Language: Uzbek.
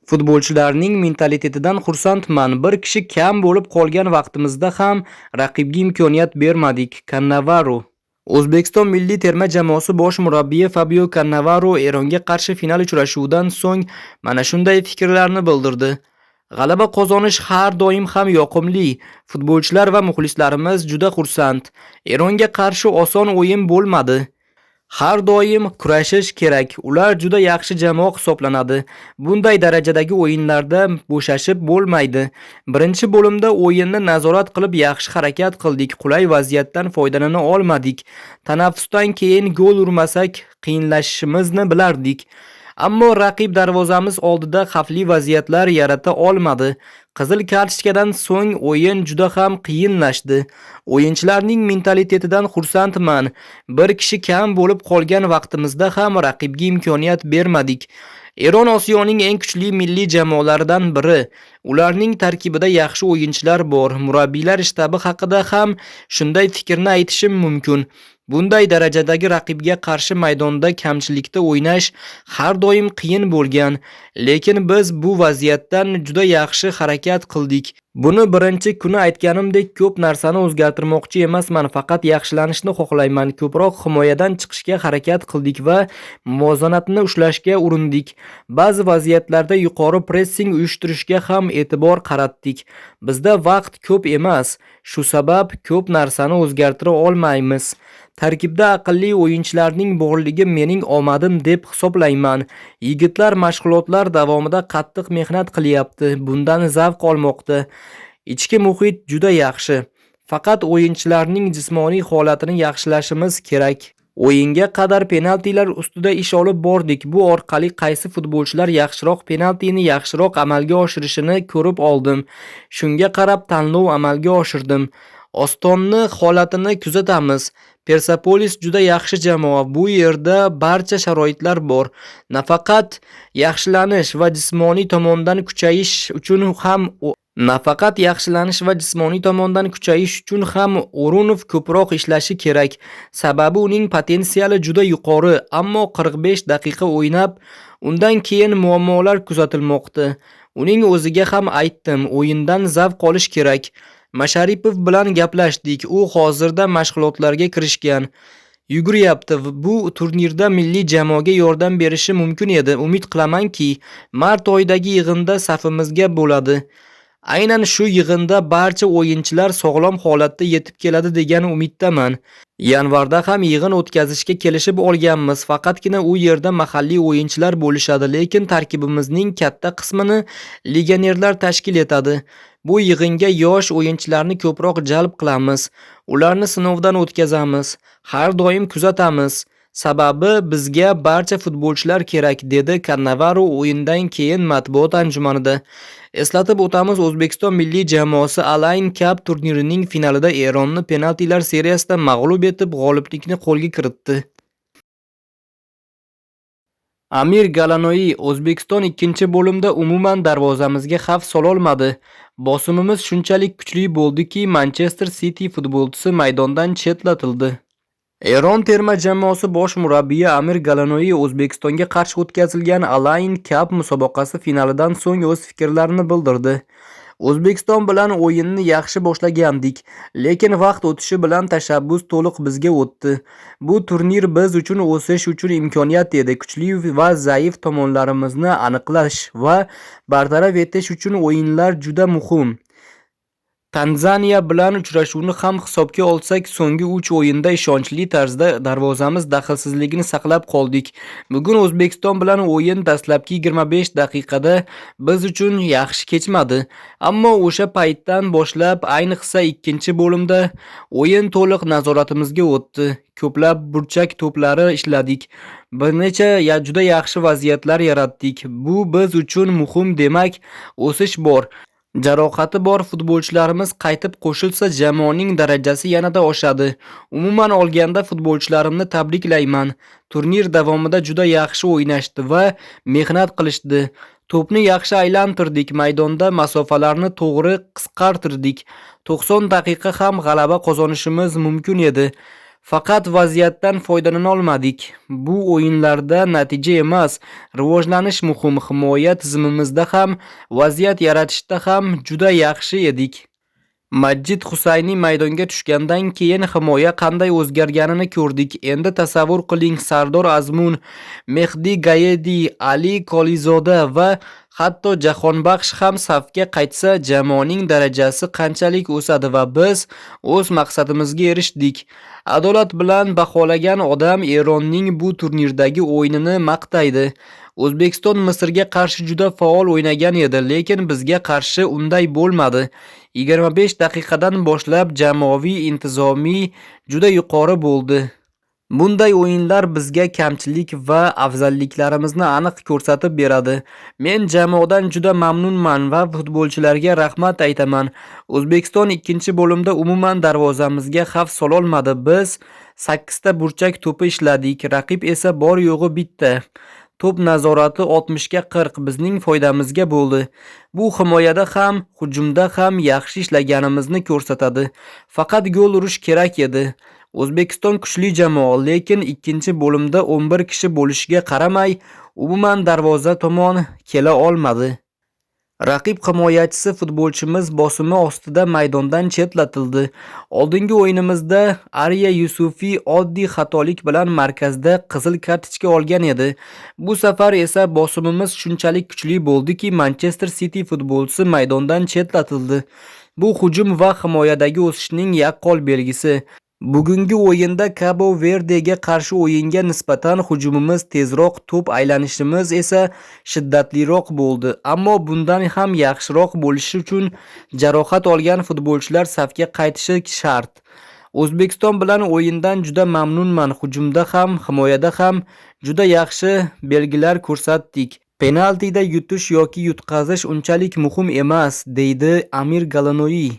Futbolchilarning mentalitetidan xursandman. Bir kishi kam bo'lib qolgan vaqtimizda ham raqibga imkoniyat bermadik. Kannavaro. O'zbekiston milliy terma jamoasi bosh murabbiyi Fabio Kannavaro Eronga qarshi final uchrashuvidan so'ng mana shunday fikrlarni bildirdi. G'alaba qozonish har doim ham yoqimli. Futbolchilar va muxlislarimiz juda xursand. Eronga qarshi oson o'yin bo'lmadi. Har doim kurashish kerak. Ular juda yaxshi jamoa hisoblanadi. Bunday darajadagi o'yinlarda bo'shashib bo'lmaydi. Birinchi bo'limda o'yinni nazorat qilib yaxshi harakat qildik. Qulay vaziyatdan foydalana olmadik. Tanaffusdan keyin gol urmasak qiyinlashishimizni bilardik. Ammo raqib darvozamiz oldida xavfli vaziyatlar yarata olmadi. Qizil kartochkadan so'ng o'yin juda ham qiyinlashdi. O'yinchilarning mentalitetidan xursandman. Bir kishi kam bo'lib qolgan vaqtimizda ham raqibga imkoniyat bermadik. Eron Osiyoning eng kuchli milliy jamoalaridan biri. Ularning tarkibida yaxshi o'yinchilar bor. Murabbiylar shtabi haqida ham shunday fikrni aytishim mumkin. Bunday darajadagi raqibga qarshi maydonda kamchilikda o'ynash har doim qiyin bo'lgan. Lekin biz bu vaziyatdan juda yaxshi harakat qildik. Buni birinchi kuni aytganimdek, ko'p narsani o'zgartirmoqchi emasman, faqat yaxshilanishni xohlayman. Ko'proq himoyadan chiqishga harakat qildik va muvozanatni ushlashga urindik. Ba'zi vaziyatlarda yuqori pressing uyushtirishga ham e'tibor qaratdik. Bizda vaqt ko'p emas, shu sabab ko'p narsani o'zgartira olmaymiz. Tarkibda aqlli o'yinchilarning borligi mening omadim deb hisoblayman. Yigitlar mashg'ulotlar davomida qattiq mehnat qilyapti, bundan zavq olmoqda. Ichki muhit juda yaxshi. Faqat o'yinchilarning jismoniy holatini yaxshilashimiz kerak. O'yinga qadar penaltilar ustida ish olib bordik. Bu orqali qaysi futbolchilar yaxshiroq penaltini yaxshiroq amalga oshirishini ko'rib oldim. Shunga qarab tanlov amalga oshirdim. Ostonni holatini kuzatamiz. Persepolis juda yaxshi jamoa. Bu yerda barcha sharoitlar bor. Nafaqat yaxshilanish va jismoniy tomondan kuchayish uchun ham Nafaqat yaxshilanish va jismoniy tomondan kuchayish uchun ham O'runov ko'proq ishlashi kerak. Sababi uning potensiali juda yuqori, ammo 45 daqiqa o'ynab, undan keyin muammolar kuzatilmoqda. Uning o'ziga ham aytdim, o'yindan zavq olish kerak. Masharipov bilan gaplashdik. U hozirda mashg'ulotlarga kirishgan. Yuguryapti. Bu turnirda milliy jamoaga yordam berishi mumkin edi. Umid qilamanki, mart oyidagi yig'inda safimizga bo'ladi. Aynan shu yig'inda barcha o'yinchilar sog'lom holatda yetib keladi degan umiddaman. Yanvarda ham yig'in o'tkazishga kelishib olganmiz. Faqatgina u yerda mahalliy o'yinchilar bo'lishadi, lekin tarkibimizning katta qismini legionerlar tashkil etadi. Bu yig'inga yosh o'yinchilarni ko'proq jalb qilamiz. Ularni sinovdan o'tkazamiz. Har doim kuzatamiz. Sababi bizga barcha futbolchilar kerak, dedi Kannavaro o'yindan keyin matbuot anjumanida. Eslatib o'tamiz, O'zbekiston milliy jamoasi Al Ain Cup turnirining finalida Eronni penaltilar seriyasida mag'lub etib, g'oliblikni qo'lga kiritdi. Amir Galanoyi: O'zbekiston ikkinchi bo'limda umuman darvozamizga xavf sololmadi. Bosimimiz shunchalik kuchli bo'ldiki, Manchester City futbolchisi maydondan chetlatildi. Eron terma jamoasi bosh murabbiyi Amir Galanoyi O'zbekistonga qarshi o'tkazilgan Al Ain Cup musobaqasi finalidan so'ng o'z fikrlarini bildirdi. O'zbekiston bilan o'yinni yaxshi boshlagandik, lekin vaqt o'tishi bilan tashabbus to'liq bizga o'tdi. Bu turnir biz uchun o'sish uchun imkoniyat edi. Kuchli va zaif tomonlarimizni aniqlash va bartaraf etish uchun o'yinlar juda muhim. Tanzaniya bilan uchrashuvni ham hisobga olsak, so'nggi 3 o'yinda ishonchli tarzda darvozamiz daxlsizligini saqlab qoldik. Bugun O'zbekiston bilan o'yin dastlabki 25 daqiqada biz uchun yaxshi kechmadi. Ammo o'sha paytdan boshlab, ayniqsa ikkinchi bo'limda o'yin to'liq nazoratimizga o'tdi. Ko'plab burchak to'plari ishladik. Bir necha juda yaxshi vaziyatlar yaratdik. Bu biz uchun muhim, demak, o'sish bor. Jarohati bor futbolchilarimiz qaytib qo'shilsa, jamoaning darajasi yanada oshadi. Umuman olganda futbolchilarimni tabriklayman. Turnir davomida juda yaxshi o'ynashdi va mehnat qilishdi. To'pni yaxshi aylantirdik, maydonda masofalarni to'g'ri qisqartirdik. 90 daqiqa ham g'alaba qozonishimiz mumkin edi. Faqat vaziyatdan foydalana olmadik. Bu o'yinlarda natija emas, rivojlanish muhim. Himoya tizimimizda ham, vaziyat yaratishda ham juda yaxshi edik. Majid Husayni maydonga tushgandan keyin himoya qanday o'zgarganini ko'rdik. Endi tasavvur qiling, Sardor Azmun, Mehdi Gayedi, Ali Kolizoda va hatto Jahonbaxsh ham safga qaytsa, jamoaning darajasi qanchalik o'sadi va biz o'z maqsadimizga erishdik. Adolat bilan baholagan odam Eronning bu turnirdagi o'yinini maqtaydi. O'zbekiston Misrga qarshi juda faol o'ynagan edi, lekin bizga qarshi unday bo'lmadi. 25 daqiqadan boshlab jamoaviy intizomiy juda yuqori bo'ldi. Bunday o'yinlar bizga kamchilik va afzalliklarimizni aniq ko'rsatib beradi. Men jamoadan juda mamnunman va futbolchilarga rahmat aytaman. O'zbekiston ikkinchi bo'limda umuman darvozamizga xavf sololmadi. Biz 8 ta burchak to'pi ishladik, raqib esa bor-yo'g'i bitta. To'p nazorati 60:40 bizning foydamizga bo'ldi. Bu himoyada ham, hujumda ham yaxshi ishlaganimizni ko'rsatadi. Faqat gol urish kerak edi. O'zbekiston kuchli jamoa, lekin ikkinchi bo'limda 11 kishi bo'lishiga qaramay, umuman darvoza tomon kela olmadi. Raqib himoyachisi futbolchimiz bosimi ostida maydondan chetlatildi. Oldingi o'yinimizda Ariya Yusufiy oddiy xatolik bilan markazda qizil kartochka olgan edi. Bu safar esa bosimimiz shunchalik kuchli bo'ldiki, Manchester City futbolchisi maydondan chetlatildi. Bu hujum va himoyadagi o'sishning yaqqol belgisi. Bugungi o'yinda Kabo Verdega qarshi o'yinga nisbatan hujumimiz tezroq, to'p aylanishimiz esa shiddatliroq bo'ldi. Ammo bundan ham yaxshiroq bo'lishi uchun jarohat olgan futbolchilar safga qaytishi shart. O'zbekiston bilan o'yindan juda mamnunman. Hujumda ham, himoyada ham juda yaxshi belgilar ko'rsatdik. Penaltida yutish yoki yutqazish unchalik muhim emas, deydi Amir Ghalenoei.